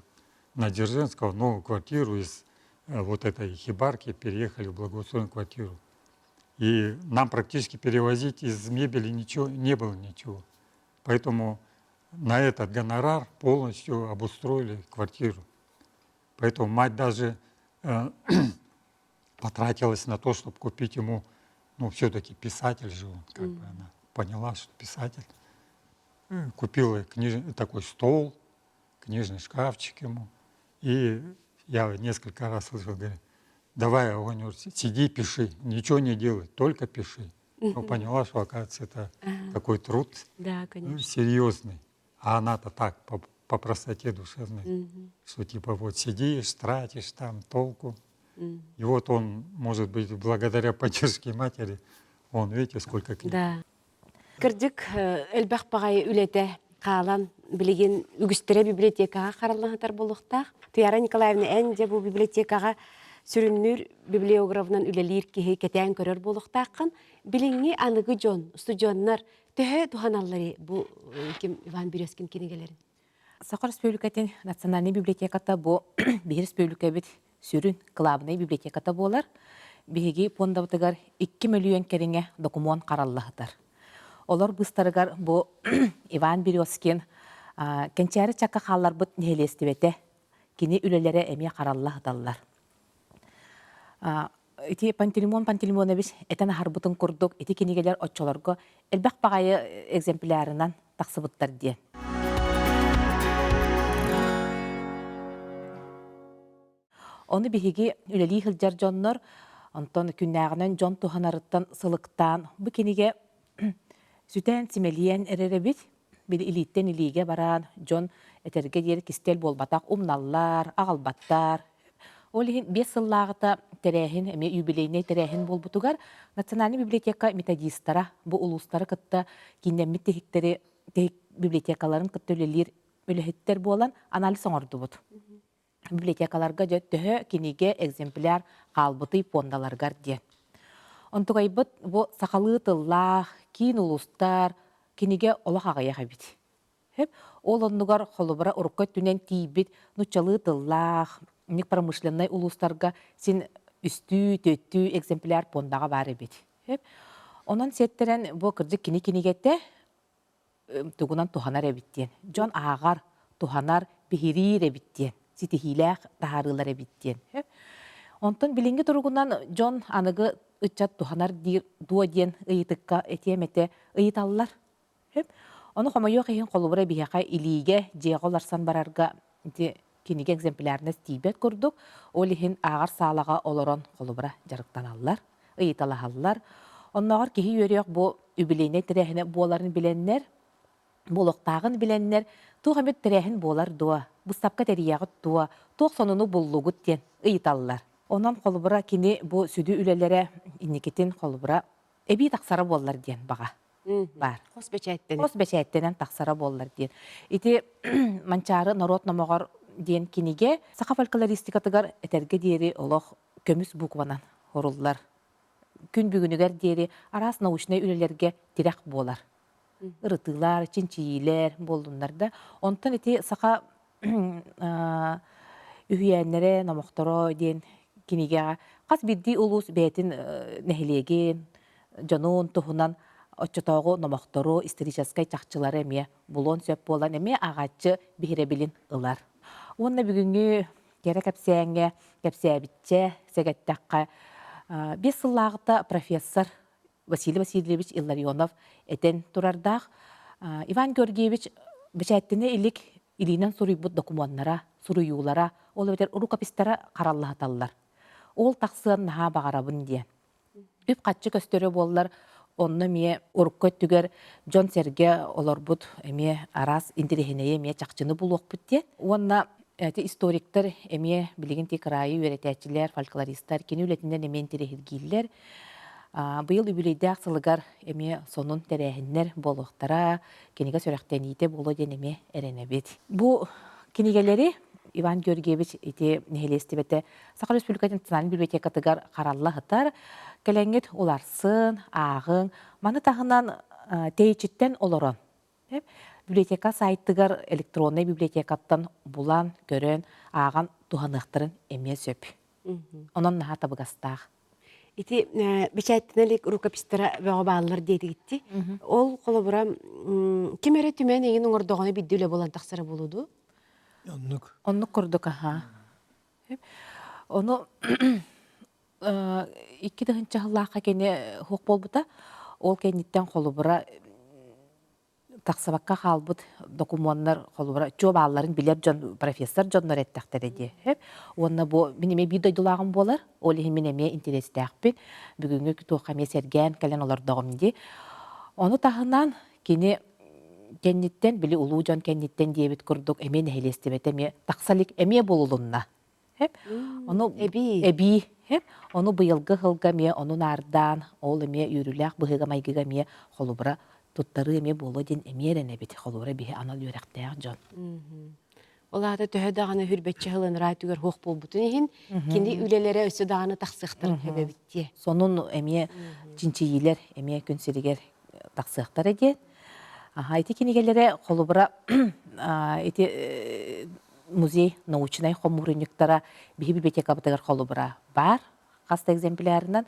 на Дзержинского, новую квартиру из вот этой хибарки переехали в благоустроенную квартиру. И нам практически перевозить из мебели ничего не было ничего. Поэтому на этот гонорар полностью обустроили квартиру. Поэтому мать даже потратилась на то, чтобы купить ему, ну, все-таки писатель же он, как бы она поняла, что писатель. Купила такой стол, книжный шкафчик ему. И я несколько раз слышал, говорит, давай, Огонь, сиди, пиши, ничего не делай, только пиши. Ну, поняла, что, оказывается, это такой труд Да, конечно. серьезный. А она-то так, по простоте душевной, что типа вот сидишь, тратишь там толку. И вот он, может быть, благодаря поддержке матери, он, видите, сколько книг. Да. Кырдьык, элбэх баҕайы үлэтэ хаалан билигин үгүстэрэ библиотекаҕа хараллан сытар буолуохтаах. Туяра Николаевна, эн дьэ бу библиотекаҕа сүрүннүүр библиографынан үлэлиир киһи кэтээн көрөр буолуохтааххын. Билиҥҥи аныгы дьон, студеннар төһө туһаналларый бу ким Иван Березкин кинигэлэрин? Саха Республикатын национальнай библиотеката бу биһир республикабыт сүрүн кылаабынай библиотеката буолар. Биһиги пуондабытыгар 2 мөлүйүөн кэриҥэ докумуон хараллаһытар. Олор быыстарыгар бу Иван Березкин кэнчээри чакка хаалларбыт нэһилиэстибэтэ кини үлэлэрэ эмиэ харалла сыталлар. Ити Пантелеймон Пантелеймонович этэн аһарбытын курдук ити кинигэлэр оччолорго элбэх баҕайы экземплярынан тахсыбыттар диэн. Ону биһиги үлэлии сылдьар дьоннор, онтон күннээҕинэн дьон туһанарыттан сылыктаан, бу кинигэ сүтэн симэлийэн эрэр эбит. Били илииттэн илиигэ баран, дьон этэргэ диэри кистэл буолбатах умналлар, аҕалбаттар. Ол иһин 5 сыллааҕыта тэрээһин, эмиэ юбилейнай тэрээһин буолбутугар Национальнай библиотека методистара бу улуустары кытта кииннэммит тиһиктэри тиһик библиотекаларын кытта үлэлиир үлэһиттэр буолан анализ оҥордубут. Библиотекаларга дьэ төһө кинигэ, экземпляр хаалбытый пуондаларыгар диэн. Онтукайбыт бу сахалыы тыллаах, киин улуустар кинигэ олох аҕыйах эбит. Хөп. Ол оннугар холобура урукку өттүнэн тиийбит нуччалыы тыллаах, промышленнай улуустарга син үстүү, түөттүү экземпляр пуондаҕа баар эбит. Хөп. Онон сиэттэрэн бу кырдьык кини кинигэтэ тугунан туһанар эбит диэн. Дьон ааҕар, туһанар, биһириир эбит диэн, ситиһиилээх таһаарыылар эбит диэн. Онтон билиҥҥи туругунан дьон аныгы ыччат туһанар диир дуо диэн ыйытыкка этиэм этэ ыйыталлар. Ону хомойуох иһин холобура биһиэхэ илиигэ, дьиэҕэ уларсан барарга ити кинигэ экземплярность тиийбэт курдук, ол иһин ааҕар саалаҕа олорон холобура дьарыктаналлар. ыйыталаһаллар. Оннооҕор киһи үөрүөх бу юбилейнай тэрээһинэ буоларын билэннэр, буолуохтааҕын билэннэр, туох эмит тэрээһин буолар дуо, быыстапка тэрийэҕит дуо, туох сонуну буллугут диэн ыйыталлар. Онон холобура кини бу сүдү үлэлэрэ инникитин холобура эбии тахсара буоллар диэн баҕа баар. Хос бэчээттэнэн. Хос бэчээттэнэн тахсара буоллар диэн. Ити Манчаары норуот номоҕор диэн кинигэ саха фольклористикатыгар этэргэ диэри олох көмүс букванан хоруллар. Күн бүгүнүгэр диэри араас научнай үлэлэргэ тирэх буолар. Ырытыылар, чинчийиилэр буоллуннар да. Онтон ити саха үһүйээннэрэ, номохторо диэн кинигэҕэ хас биирдии улуус бэйэтин нэһилиэгин, дьонун туһунан. оччотооҕу номохтору, историческай чахчылары эмиэ булуон сөп буолан эмиэ ааҕааччы биһирэбилин ылар. Уонна бүгүҥҥү кэрэ кэпсээҥҥэ кэпсээбиччэ сэгэттэххэ, 5 сыллааҕыта профессор Василий Васильевич Илларионов этэн турардаах. Иван Георгиевич бэчээттэнэ илик илиинэн суруйбут докумуоннара, суруйуулара, ол эбэтэр рукопистара хараллаһыталлар. Ол тахсыан наһаа баҕарабын диэн. Үп-харчы көстөрө буоллар, онно эмиэ урукку өттүгэр дьон-сэргэ олорбут эмиэ араас интэриэһинэйи эмиэ чахчыны булуохпут диэн. Уонна ити историктар эмиэ билигин ти кыраайы үөрэтээччилэр, фольклористар кини үлэтинэн эмиэ интэриэһиргииллэр. Быйыл үбүлүөйдээх сылыгар эмиэ сонун тэрээһиннэр буолуохтара, кинигэ сүрэхтэниитэ буолуо диэн эмиэ эрэнэбит. Бу кинигэлэри Иван Георгиевич ити нэһилиэстибэтэ Саха Республикатын национальнай библиотекатыгар харалла сытар. Кэлэҥҥит уларсын, ааҕыҥ. Маны таһынан тэйиччиттэн олорон библиотека сайтыгар электроннай библиотекаттан булан, көрөн, ааҕан туһаныахтарын эмиэ сөп. Онон наһаа табыгастаах. Ити бэчээттэнэ илик рукопистара бөҕө бааллар диэтигитти. Ол холобура ким эрэ түмэн эҥин оҥордоҕуна бидди үлэ буолан тахсара буолуо дуу? Оннук. Оннук курдук аха. Ону 2 тыһыынча сыллаахха кини суох буолбута. Ол кэнниттэн холобура тахсыбакка хаалбыт докумуоннар холобура чуо баалларын билэр дьон профессор дьоннор эттэхтэрэ дии. Уонна бу мин эмиэ биир дойдулааҕым буолар. Ол иһин мин эмиэ интэриэстээхпин. Бүгүҥҥү туохха эмиэ сэргээн кэлэн олордоҕум дии. Ону таһынан кини кэнниттэн, били улуу дьон кэнниттэн диэбит курдук эмиэ нэһилиэстибэтэ эмиэ тахса илик эмиэ булулунна. Ону эбии. Эбии. Ону быйылгы сылга эмиэ ону наардаан, ол эмиэ үөрүүлээх быһыыга-майгыга эмиэ холобура туттарыы эмиэ буолуо диэн эмиэ эрэнэбит. Холобура биһи анал үөрэхтээх дьон. Ол аата төһө даҕаны хүрбэччэ сыл ыныраа түгэр хуох буолбутун иһин, кини үлэлэрэ өссө даҕаны тахсыахтарын сөбөбүт диэ. Сонун эмиэ чинчийиилэр эмиэ күн сиригэр тахсыахтара диэн. Аха, ити кинигэлэрэ холобура ити музей научнай хомуурунньуктара биһи библиотекабытыгар холобура баар хас да экземплярынан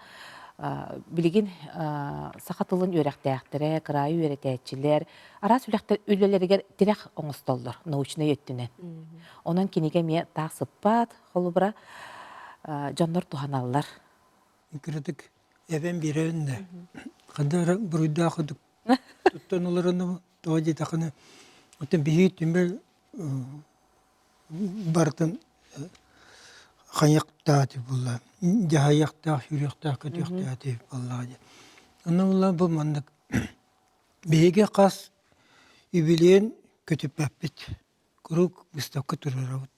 билигин саха тылын үөрэхтээхтэрэ, кыраайы үөрэтээччилэр араас үлэлэригэр тирэх оҥостоллор научнай өттүнэн. Онон кинигэ эмиэ таах сыппат, холобура дьоннор туһаналлар. Кыратык эбэн биэрэбин да ханна эрэ буруйдаах курдук туттан олоронум тоҕо диэтэххинэ оттон биһиги түмэл барытын хайыахтаах буолла дьаһайыахтаах сүүрүөхтээх көтүөхтээх буоллаҕа дии онно буолла бу маннык биһиги хас үбүлүөн көтүппэппит куруук выставка туруорабыт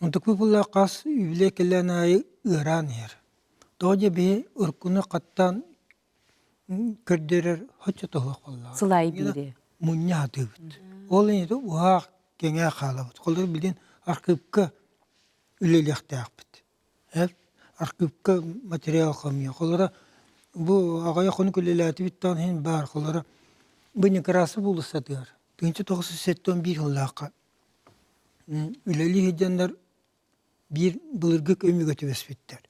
онтукпут буолла хас үбүлүөй кэллээн аайы ыараан иһэр тоҕо диэ биһи уруккуну хаттаан көрдөрөр соччо туһуох буоллаҕа. Сылай биири. Мунньа сатыыбыт. Ол иһин уһаах кэҥээ хаалабыт. Холобур билигин архыыпка үлэлиэхтээхпит. Архыыпка материал хомуйа. Холобура бу аҕыйах хонук үлэлээтибит даҕаны иһин баар. Холобура бу Некрасов уулуссатыгар 1971 сыллаахха үлэлии сылдьаннар биир былыргы көмүүгэ түбэспиттэр.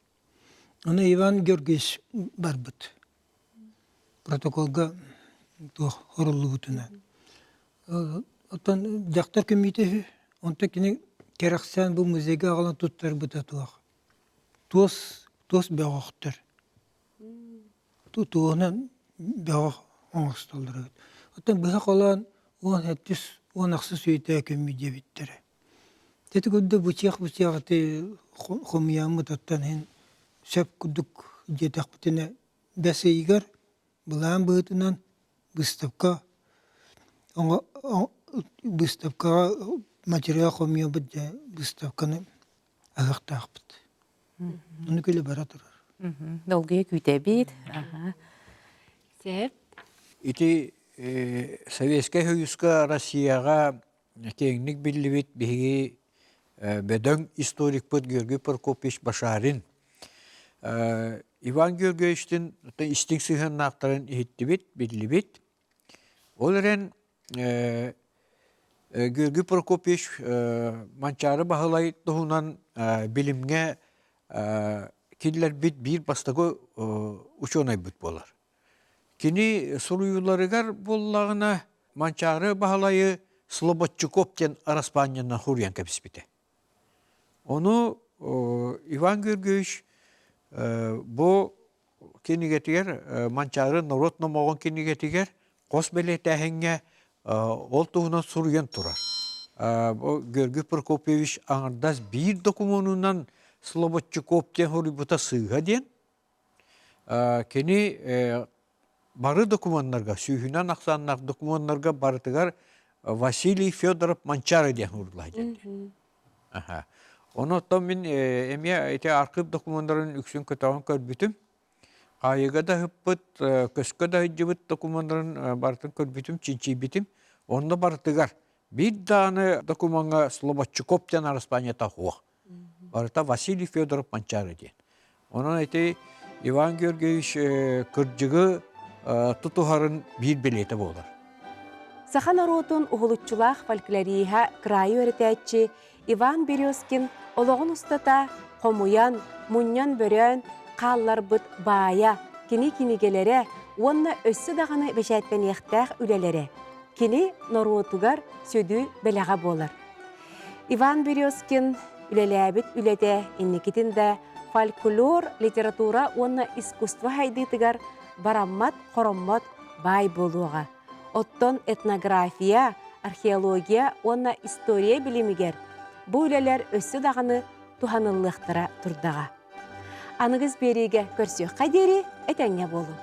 Ону Иван Георгиевич барбыт. Протоколга туох оруллубутунан. Оттон дьахтар көмүүтэ үһү. Онтон кини кэрэхсээн бу музейга аҕалан туттарбыта туох. Туос, туос бөҕөхтөр. Туоһунан бөҕөх оҥостоллор эбит. Оттон быһа холоон 17 16 үйэтэ көмүү диэбиттэрэ. Ити курдук бычыах-бычыах ити хомуйаммыт оттон иһин сөп курдук диэтэхпитинэ бэс ыйыгар былаан быһыытынан выставка выставкаҕа материал хомуйабыт дьэ выставканы аһыахтаахпыт. Ону күлэ бара турар. Долгуйа күүтэбит. Сөп. Ити Советскай Союзка Россияҕа Киэҥник биллибит биһиги бөдөҥ историкпыт Георгий Прокопьевич Башарин Иван Георгиевичтин истиҥ сыһыаннаахтарын иһиттибит, биллибит. Ол эрэн Георгий Прокопьевич Манчаары Баһылай туһунан билимҥэ киллэрбит биир бастакы учуонайбыт буолар. Кини суруйууларыгар буоллаҕына Манчаары Баһылайы Слободчуков диэн араспаанньанан суруйан кэбиспитэ. Ону Иван Георгиевич бу кинигэтигэр Манчаары норуот номоҕун кинигэтигэр хос бэлиэтээһиҥҥэ ол туһунан суруйан турар. Бу Георгий Прокопьевич аҥардас биир докумуонунан Слободчуков диэн суруйбута сыыһа диэн. Кини бары докумуоннарга, сүүһүнэн ахсааннаах докумуоннарга барытыгар Василий Федоров Манчаары диэн ууруллар диэн. Ону оттон мин эмиэ ити архыып докумуоннарын үксүн көтөҕөн көрбүтүм. Хаайыыга да ыһыппыт, көскө да сылдьыбыт докумуоннарын барытын көрбүтүм, чинчийбитим. Онно барытыгар биир даҕаны докумуоҥҥа Слободчуков диэн араспаанньата суох. Барыта Василий Федоров Манчаары диэн. Онон ити Иван Георгиевич кырдьыгы тутуһарын биир бэлиэтэ буолар. Саха норуотун уһулуччулаах фольклориһа кыраайы үөрэтээччи Иван Березкин олоҕун устата хомуйан, мунньан-бөрөөн хаалларбыт баайа, кини кинигэлэрэ уонна өссө даҕаны бэчээттэниэхтээх үлэлэрэ кини норуотугар сүдү бэлэҕэ буолар. Иван Березкин үлэлээбит үлэтэ инникитин да фольклор, литература уонна искусство сайдыытыгар бараммат, хороммот баай буолуоҕа. Оттон этнография, археология уонна история билимигэр бу үлэлэр өссө даҕаны туһаныллыахтара турдаҕа. Аныгыс биэриигэ көрсүөххэ диэри этэҥҥэ буолуҥ.